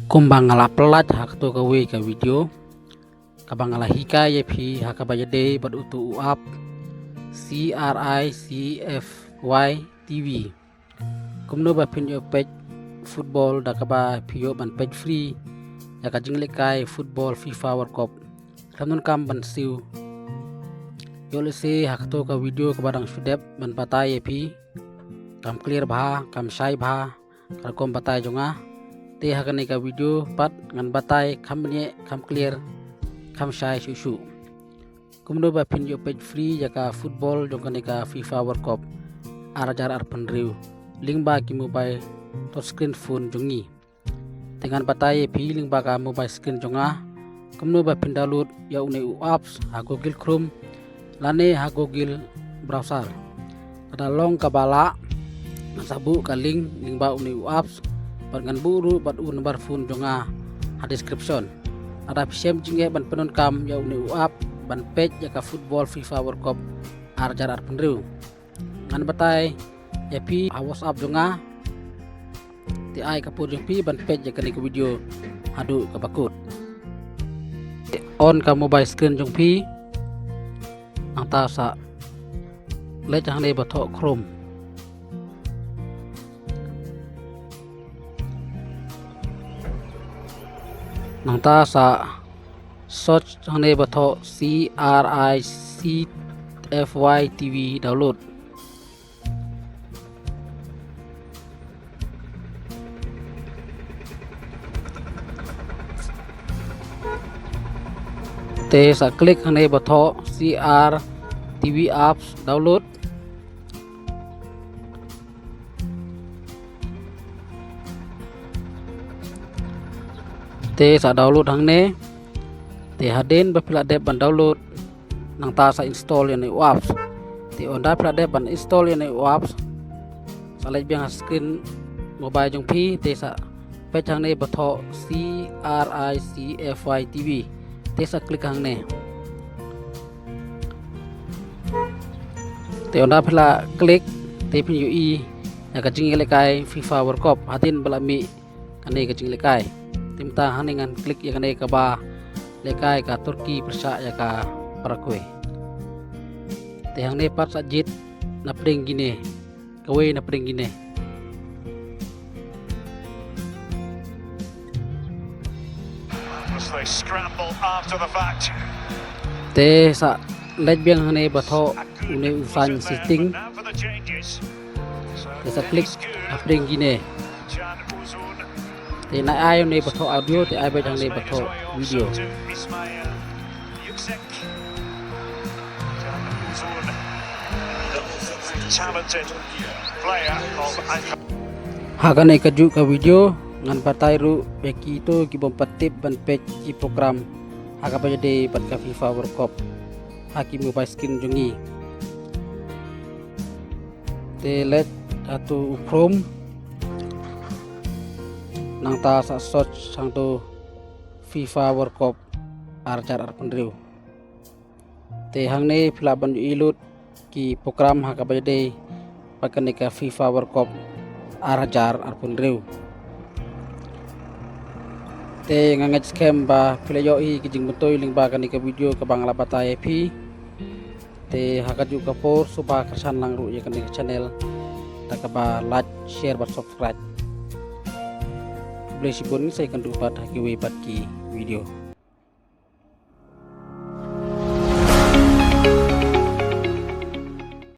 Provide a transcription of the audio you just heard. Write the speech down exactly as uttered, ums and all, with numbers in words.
Kumba nga la pynlait ha kato kawei ka video, kaba nga la hikai ïa phi ha kaba ïadei bad uto u app C R I C F Y T V. Kumno ba phin ïoh peit football da kaba phi ïoh ban peit free ïa ka jinglehkai football FIFA World Cup. Khlem donkam ban siew. Ïoh lehse ha kato ka video kaba dang shu dep ban batai ïa phi, kam clear bha, kam shai bha ka rukom batai jong nga. Te ha kane ka video pat ngan batai kham bniah, kham clear, kham shai shuh shuh. Kumno ba phin ïoh peit free ïa ka football jong kane ka FIFA World Cup ar hajar arphew hynriew lyngba ki mobile touchscreen phone jong ngi. Te ngan batai ïa phi lyngba ka mobile screen jong nga kumno ba phin download ïa une u apps ha Google Chrome lane ha Google Browser. Lada long kaba lah, ngan sa buh ka link lyngba une u apps bad ngan buh ruh bad u number phone jong nga ha description. Lada phi shem jingeh ban pyndonkam ïa une u app ban peit ïa ka football FIFA World Cup ar hajar arphew hynriew, ngan batai ïa phi ha WhatsApp jong nga. Te ai ka por jong phi ban peit ïa kane ka video haduh kaba kut. Te on ka mobile screen jong phi. Nangta sa leit hangne ba thoh Chrome. Nangta sa search hangne ba thoh C R I C F Y T V download. Te sa click hangne ba thoh C R T V apps download. Te sa download hangne. Te hadien ba phi la dep ban download, nangta sa install ïa une u apps. Te ynda phi la dep ban install ïa une u apps, sa leit biang ha screen mobile jong phi, te sa peit hangne ba thoh C R I C F Y T V. Te sa click hangne. Te ynda phi la click, te phin ïohi ïa ka jingïalehkai FIFA World Cup hadien ba la mih kane ka jinglehkai. Te mynta hangne ngan click ïa kane kaba lehkai ka Turkey pyrshah ïa ka Paraguay. Te hangne pat sa jied na pdeng kine, kawei na pdeng kine. As they scramble after the fact. Te sa leit biang hangne ba thoh une u sign setting. Now for the changes. Te sa click ha pdeng kine. Te nai ai une ba thoh audio, te ai beit hangne ba thoh video. Talented player of Ankara. Ha kane kajuh ka video ngan batai ruh ïa kito kibym pat tip ban peit ki program ha kaba ïadei bad ka FIFA World Cup ha ki mobile screen jong ngi. Te leit hato u Chrome, nangta sa search hangto FIFA World Cup ar hajar arphew hynriew. Te hangne phi lah ban ïohi lut ki program ha kaba ïadei bad kane ka FIFA World Cup ar hajar arphew hynriew. Te nga ngeit skhem ba phi la ïohi ki jingmyntoi lyngba kane ka video kaba nga la batai ïa phi. Te ha kajuh ka por sngewbha kyrshan lang ruh ïa kane ka channel da kaba like, share bad subscribe. Khublei shibun, ngin sa ïakynduh pat ha kiwei pat ki video.